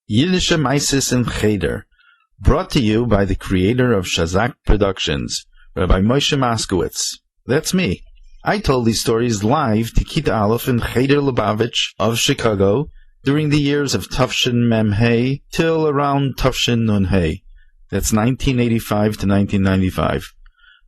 Yiddishe Maises in Cheder, brought to you by the creator of Shazak Productions, Rabbi Moshe Moskowitz. That's me. I told these stories live to Kita Aleph in Cheder Lubavitch of Chicago during the years of Tufshin Mem Hey till around Tufshin Nun Hey. That's 1985 to 1995.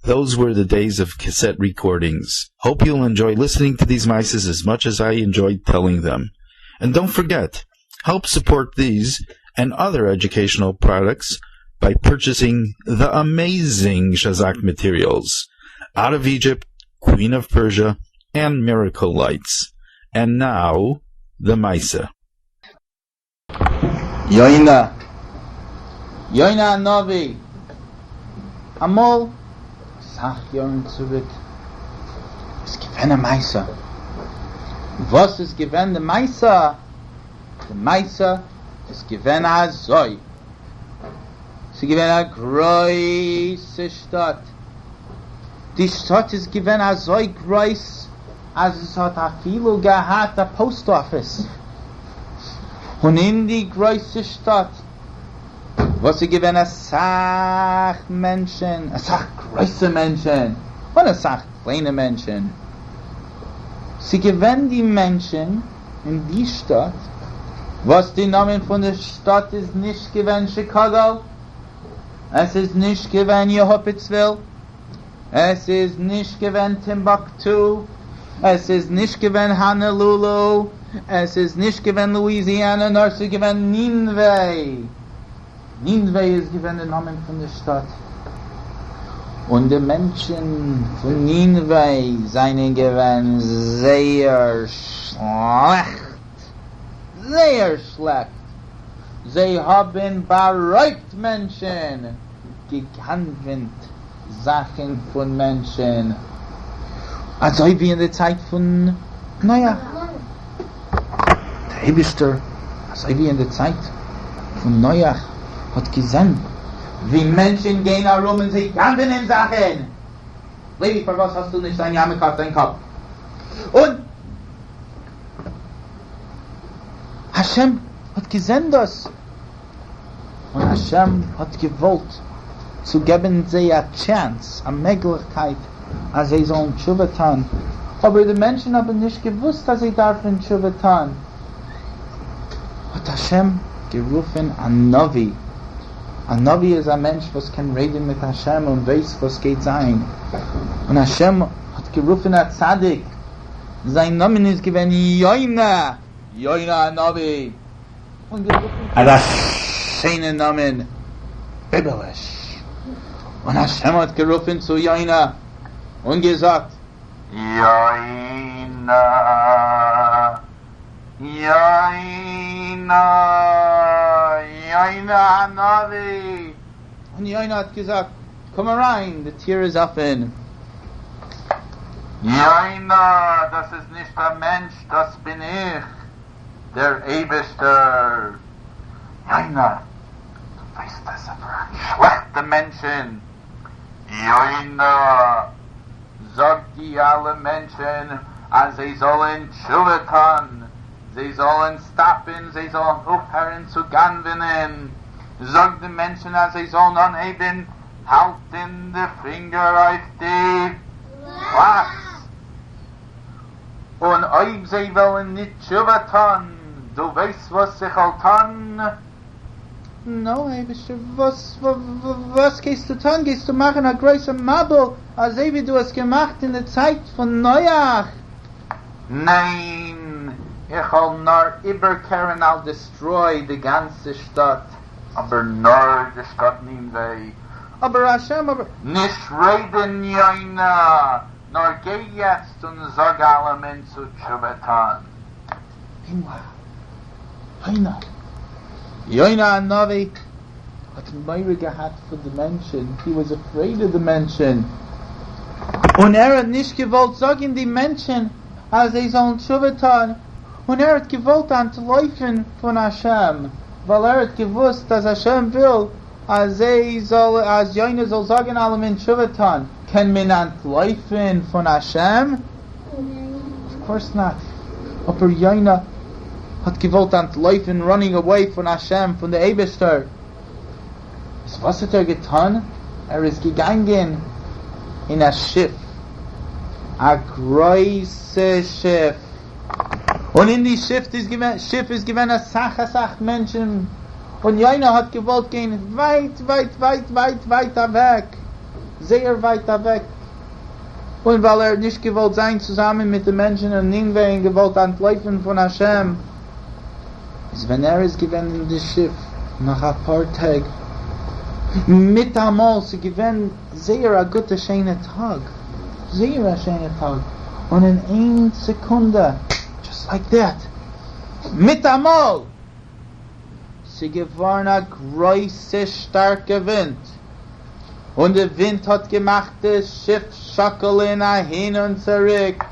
Those were the days of cassette recordings. Hope you'll enjoy listening to these mices as much as I enjoyed telling them. And don't forget, help support these and other educational products by purchasing the amazing Shazak materials, Out of Egypt, Queen of Persia, and Miracle Lights. And now, the Maisa. יונה, יונה הנביא, אמאל, אסאך יארן צוריק, איז געווען א מעשה. וואס איז געווען די מעשה? די מעשה איז געווען אזוי, ס'איז געווען א גרויסע שטאט, די שטאט איז געווען אזוי גרויס אז עס האט אפילו געהאט א פאוסט אפיס, און אין די גרויסע שטאט וואס איז געווען אסאך מענטשען, אסאך גרויסע מענטשען, און אסאך קליינע מענטשען, ס'איז געווען די מענטשען אין די שטאט, וואס די נאמען פון די שטאט איז נישט געווען שיקאגא, עס איז נישט געווען יעהופעצוויל, עס איז נישט געווען טימבאקטו, עס איז נישט געווען האנעלולו, עס איז נישט געווען לואיזיאנע, נאר ס'איז געווען נינווע. נינווע איז געווען די נאמען פון די שטאט, און די מענטשן פון נינווע זענען געווען זייער שלעכט, זייער שלעכט, זיי האבן בארויבט מענטשן, גע'גנב'נט זאכן פון מענטשן, אזוי ווי אין די צייט פון נח, דער אייבערשטער, אזוי ווי אין די צייט פון נח האט געזען ווי מענטשן גייען ארום און זיי גנב'נען זאכן, לוי פארוואס האסטו נישט דיין יארמולקע אויף דיין קאפ? און השם האט געזען דאס. און השם האט געוואלט צו געבן זיי א טשענס, א מעגליכקייט אז זיי זאלן תשובה טאן, אבער די מענטשן האבן נישט געוואוסט אז זיי דארפן תשובה טאן, האט השם גערופן א נביא, א נביא איז א מענטש וואס קען רעדן מיט השם און ווייסט וואס גייט זיין, און השם האט גערופן א צדיק, זיין נאמען איז געווען יונה, יונה הנביא. און גערופן אזא שיינע נאמען ביבעליש, און השם האט גערופן צו יונה און געזאגט. יונה, יונה, יונה הנביא! און יונה האט געזאגט, קום אריין, די טיר איז אפען. יונה, דאס איז נישט א מענטש, דאס בין איך, דער אייבערשטער. יונה, דו ווייסט אז ס'איז פאראן שלעכטע מענטשן. יונה, זאג די אלע מענטשן אז זיי זאלן תשובה טון, זיי זאלן סטאפן, זיי זאלן אויפהערן צו גנב'נען. זאג די מענטשן אז זיי זאלן אנהייבן האלטן די פינגער אויף די פלאץ. און אויב זיי וועלן ניט תשובה טאָן, דו ווייסט וואָס איך וועל טאָן? נו, אייבערשטער, וואָס, וואָס גייסטו טאָן? גייסטו מאַכן אַ גרויסע מבול, אַזוי ווי דו האָסט געמאַכט אין די צייט פון נוח? ניין, איך וועל נאָר איבערקערן, I'll destroy, די גאַנצע שטאָט. אָבער נאָר די שטאָט נינוה. אָבער השם, אָבער. נישט רעדן, יונה! נאר גיי יעצט און זאג אלעמען צו תשובה טאן. Meanwhile, יונה, יונה הנביא האט מורא געהאט פון די מענטשן, he was afraid of די מענטשן, און ער האט נישט געוואלט זאגן די מענטשן אז זיי זאלן תשובה טאן, און ער האט געוואלט אנטלויפן פון השם, ווייל ער האט געוואוסט אז השם וויל אז זיי זאל אז יונה זאל זאגן אלעמען תשובה טאן, קען מען אנטלויפן פון השם? אוו קאורס נאט, אבער יונה האט געוואלט אנטלויפן running away פון השם, פון די אייבערשטער. איז וואס האט ער געטון? ער איז געגאנגען אין א שיף, א גרויסע שיף, און אין די שיף איז געווען שיף איז געווען אסאך אסאך מענטשן, און יונה האט געוואלט גיין ווייט ווייט ווייט ווייט ווייט אוועק, זייער ווייט אוועק, און ווייל ער האט נישט געוואלט זיין צוזאמען מיט די מענטשן אין נינוה און געוואלט אנטלויפן פון השם, איז ווען ער איז געווען אין די שיף נאך אפאר טעג, מיטאמאל ס'איז געווען זייער א גוטע שיינע טאג, זייער א שיינע טאג, און אין איין סעקונדע, just like that, מיטאמאל ס'איז געווארן א גרויסע שטארקע ווינט, און די ווינט האט געמאכט די שיף שאקעלען אהין און צוריק.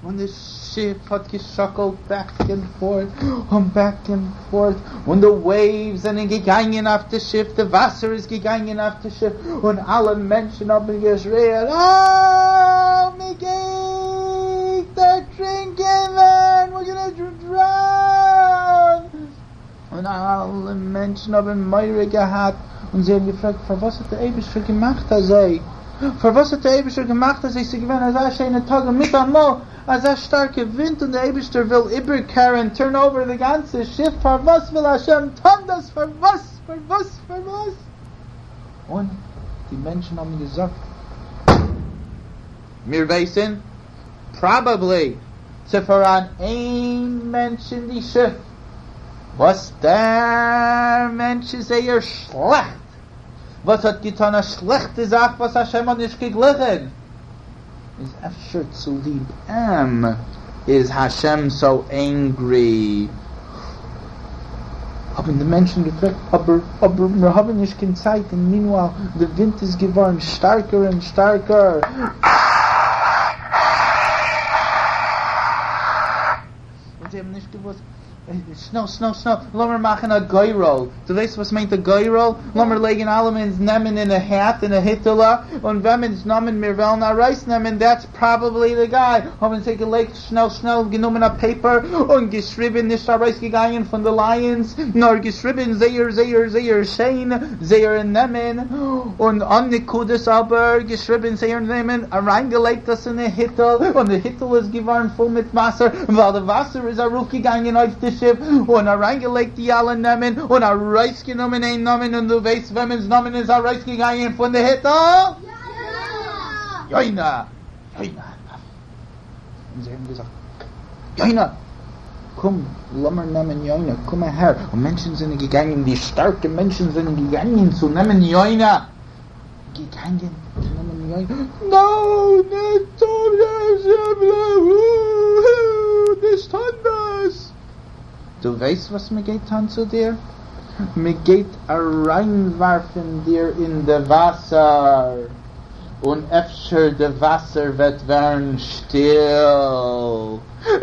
און די שיף האט געשאקלט back and forth און back and forth, און די waves זענען געגאנגען אויף די שיף, די וואסער איז געגאנגען אויף די שיף, און אלע מענטשן האבן געשריען, אה! מ'גייט דערטרינקען ווערן! We're gonna drown! און אלע מענטשן האבן מורא געהאט, און זיי האבן געפרעגט, פארוואס האט דער אייבערשטער געמאכט אזוי? פארוואס האט דער אייבערשטער געמאכט אזוי? ס'איז געווען אזא שיינע טאג און מיטאמאל אזא שטארקע ווינט און דער אייבערשטער וויל איבערקערן, turn over, די גאנצע שיף, פארוואס וויל השם טון דאס? פארוואס? פארוואס? פארוואס? און די מענטשן האבן געזאגט, מיר ווייסן, probably, ס'פאראן איין מענטש אין די שיף וואס דער מענטש איז זייער שלעכט, וואס האט געטון א שלעכטע זאך וואס השם האט נישט געגליכן, איז אפשר צוליב אים איז השם so angry? האבן די מענטשן געפרעגט, אבער אבער מיר האבן נישט קיין צייט, און meanwhile די ווינט איז געווארן שטארקער און שטארקער. און זיי האבן נישט געוואוסט, שנעל שנעל שנעל, לאמיר מאכן א גורל, דו ווייסט וואס מיינט א גורל? לאמיר לייגן אלעמענס נעמען אין א hat, אין א היטעלע, און וועמענס נאמען מיר וועלן ארויסנעמען, that's probably the guy, האבן זיי געלייגט שנעל שנעל גענומען א paper און געשריבן, נישט ארויסגעגאנגען פון די lines, נאר געשריבן זייער זייער זייער שיין זייערע נעמען, און אן נקודות אבער געשריבן זייער נעמען, אריינגעלייגט דאס אין א היטל, און די היטל איז געווארן פול מיט וואסער, און ווייל די וואסער איז ארויפגעגאנגען אויף די שיף, און אריינגעלייגט די אלע נעמען, און ארויסגענומען איין נאמען, און דו ווייסט וועמענס נאמען איז ארויסגעגאנגען פון די היטל? יונה! יונה! און זיי האבן געזאגט, יונה! קום, לאמיר נעמען יונה, קום אהער! און מענטשן זענען געגאנגען, די שטארקע מענטשן זענען געגאנגען צו נעמען יונה! געגאנגען צו נעמען יונה, no! נישט טון דאס! דו ווייסט וואס מען גייט טון צו דיר? מען גייט אריינווארפן דיר אין די וואסער! און אפשר די וואסער וועט ווערן שטיל. ניין,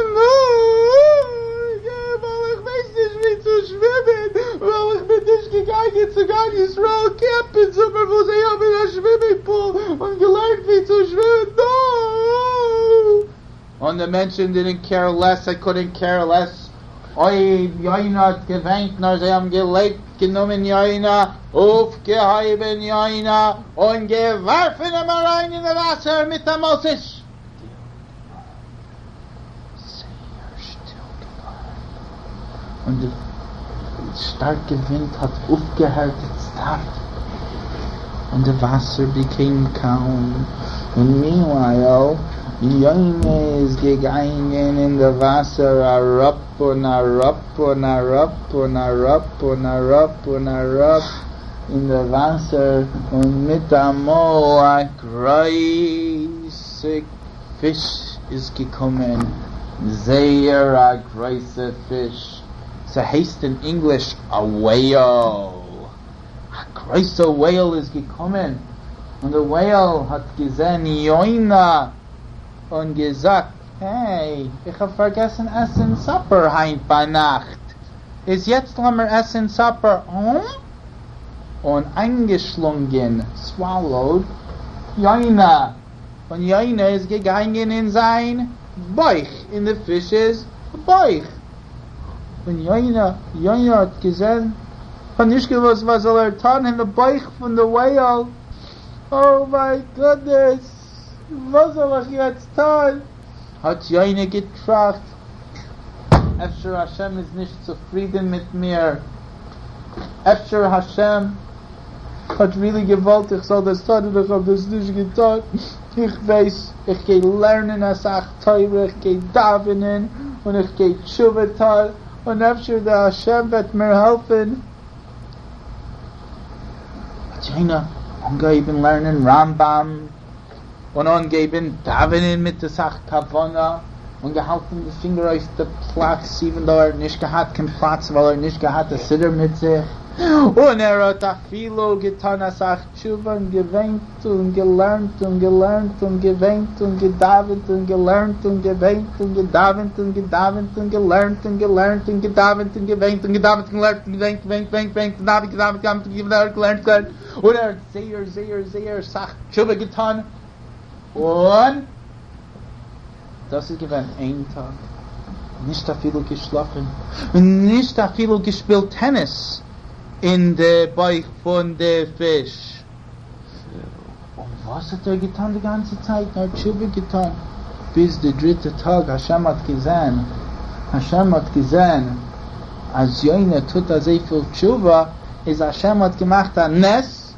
ווייל איך ווייס נישט ווי צו שווימען, ווייל איך בין נישט געגאנגען צו גן ישראל camp אין זומער וואו זיי האבן א swimming pool און געלערנט ווי צו שווימען, no! און די מענטשן didn't care less, they couldn't care less אויב יונה האט געוויינט, נאר זיי האבן געלייגט, גענומען יונה, אויפגעהויבן יונה, און געווארפן אים אריין אין די וואסער מיטאמאל ס'איז שטיל געווארן, זייער שטיל געווארן, און די שטארקע ווינט האט אויפגעהערט, it stopped, און די וואסער became calm, און meanwhile יונה איז געגאנגען אין די וואסער אראפ און אראפ און אראפ און אראפ און אראפ און אראפ אין די וואסער, און מיטאמאל א גרויסע פיש איז געקומען, זייער א גרויסע פיש, ס'הייסט אין English a whale, א גרויסע whale איז געקומען, און די whale האט געזען יונה און געזאגט, hey, איך האב פארגעסן עסן supper היינט ביינאכט, איז יעצט לאמיר עסן supper, הא? און איינגעשלונגען, swallowed, יונה, און יונה איז געגאנגען אין זיין בויך, אין די פיש'ס בויך. און יונה, יונה האט געזען, האט נישט געוואוסט וואס זאל ער טון אין די בויך פון די whale, oh my goodness, וואס זאל איך יעצט טון? האט יונה געטראכט, אפשר השם איז נישט צופרידן מיט מיר, אפשר השם האט really געוואלט איך זאל דאס טון און איך האב דאס נישט געטון, איך ווייס, איך גיי לערנען אסאך תורה, איך גיי דאווענען, און איך גיי תשובה טון, און אפשר די השם וועט מיר העלפן. האט יונה אנגעהויבן לערנען רמב ם, און אנגעהויבן דאווענען מיט אסאך כוונה, און געהאלטן די פינגער אויף די פלאץ even though ער האט נישט געהאט קיין פלאץ ווייל ער האט נישט געהאט א סידור מיט זיך, און ער האט אפילו געטאן אסאך תשובה און געוויינט און געלערנט און געלערנט און געוויינט און געדאווענט און געלערנט און געוויינט און געדאווענט און געדאווענט און געלערנט און געלערנט און געדאווענט און געוויינט און געדאווענט און געלערנט און געוויינט געוויינט געוויינט געוויינט געדאווענט געדאווענט געדאווענט געלערנט געלערנט געלערנט און ער האט זייער זייער זייער סאך תשובה געטאן און דאס איז געווען איין טאג, נישט אפילו געשלאפן, און נישט אפילו געשפילט טעניס אין די בויך פון די פיש. און וואס האט ער געטאן די גאנצע צייט? נאר תשובה געטאן, ביז די דריטע טאג, השם האט געזען, השם האט געזען אז יונה טוט אזויפיל תשובה, איז השם האט געמאכט א נס,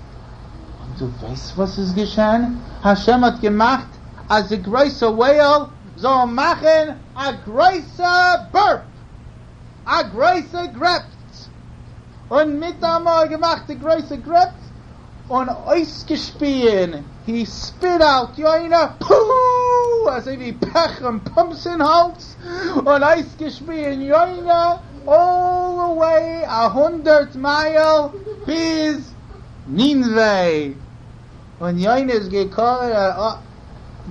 און דו ווייסט וואס איז געשען? השם האט געמאכט אז די גרויסע whale זאל מאכן א גרויסע burp, א גרויסע גרעפץ, און מיטאמאל געמאכט די גרויסע גרעפץ און אויסגעשפיען, he spit out יונה, פו! אזוי ווי פעך און פומפסן האלץ, און אויסגעשפיען יונה all the way א הונדערט מייל ביז נינווה. און יונה איז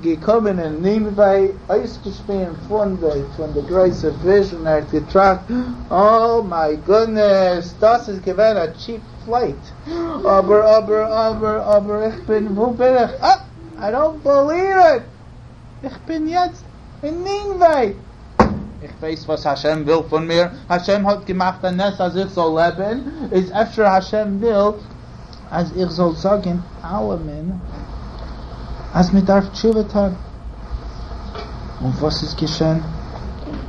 געקומען אין נינווה, אויסגעשפיען פון די פון די גרויסע פיש, און ער האט געטראכט, oh my goodness, דאס איז געווען א cheap flight, אבער אבער אבער אבער איך בין, וואו בין איך? אה! I don't believe it! איך בין יעצט אין נינווה! איך ווייס וואס השם וויל פון מיר, השם האט געמאכט א נס אז איך זאל לעבן, איז אפשר השם וויל אז איך זאל זאגן אלעמען אז מען דארף תשובה טון. און וואס איז געשען?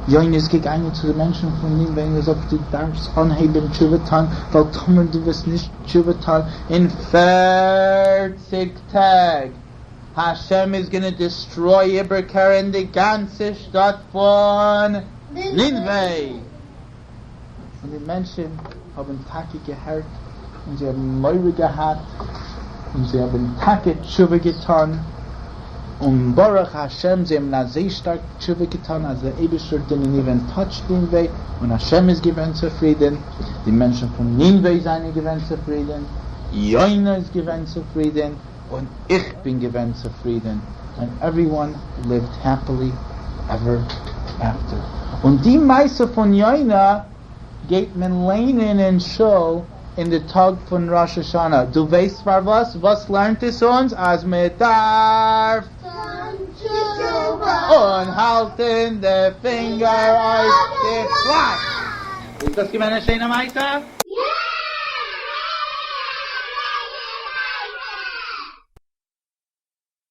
יונה איז געגאנגען צו די מענטשן פון נינוה און געזאגט, דו דארפסט אנהייבן תשובה טון, ווייל טאמער דו וועסט נישט תשובה טון אין פערציג טעג, השם איז gonna destroy איבערקערן די גאנצע שטאט פון נינוה. און די מענטשן האבן טאקע געהערט און זיי האבן מורא געהאט און זיי האבן טאקע תשובה געטאן, און ברוך השם זיי האבן אזוי שטארק תשובה געטאן אז דער אייבערשטער didn't even touch נינוה, און השם איז געווען צופרידן, די מענטשן פון נינוה זענען געווען צופרידן, יונה איז געווען צופרידן, און איך בין געווען צופרידן, and everyone lived happily ever after. און די מעשה פון יונה גייט מען ליינען אין שול אין די טאג פון ראש השנה. דו ווייסט פארוואס? וואס לערנט עס אונז? אז מען דארף און האלטן די פינגער אויף די פלאץ. איז דאס געווען א שיינע מעשה?